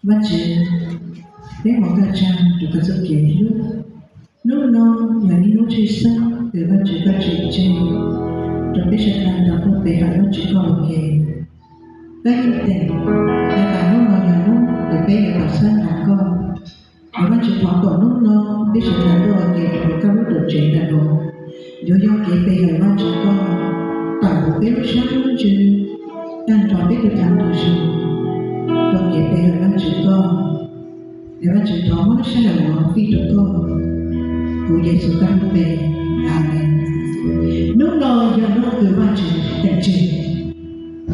Vajtswv, peb mus kaj tsa rau koj txoj kev hlub. Hnub no yog ib hnub tshwj xeeb uas Vajtswv koj tsim tseg rau peb sawv daws tau tuaj pe hawm Vajtswv koj ua ke. Koj yeej teem, yav tas hnub no yog hnub uas peb yuav tau xab nas koj. Yog Vajtswv thov kom hnub no peb sawv daws tuaj ua ke rau koj lub tuam tsev ntawm no, yuav yog kev pe hawm Vajtswv koj, tawm hauv peb lub sab lub ntsws, tag nrho peb tus kheej tus zoo rau kev pe hawm Vajtswv koj. Es Vajtswv thov muab lub sij hawm no fij rau koj, kuv Yexus koj lub npe, Amees. Hnub no yog hnub uas Vajtswv teem tseg. Tus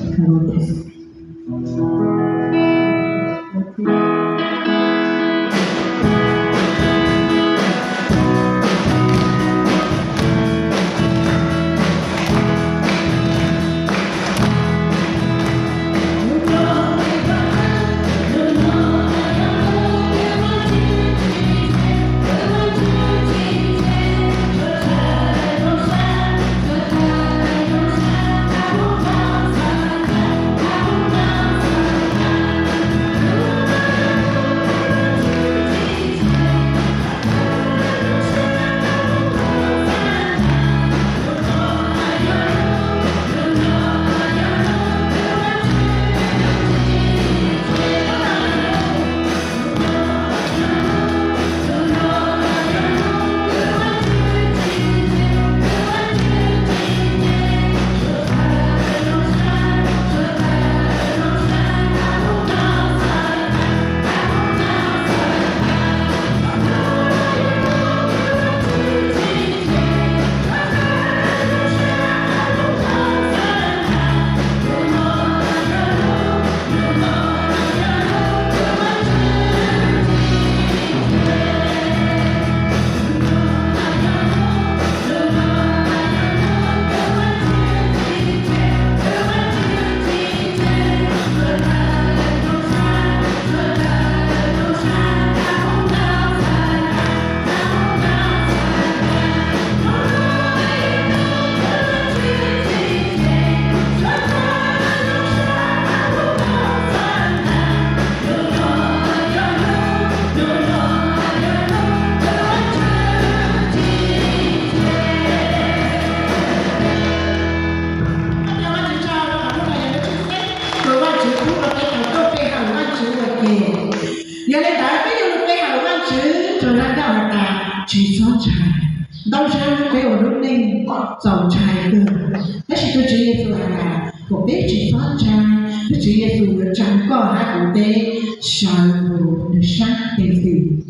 Vajtswv pub rau peb tau tuaj pe hawm Vajtswv ua ke. Yog li ntawd peb yuav lug pe hawm Vajtswv rau zaj nkauj has tas tsis txhob ntshai. Ntau zaus peb ua lub neej txaus ntshai kawg, tab sis tus Tswv Yexus has tas kom peb tsis txhob ntshai, tus Tswv Yexus yuav tsa koj hab kuv teb sawv mus nws sab teg xwm.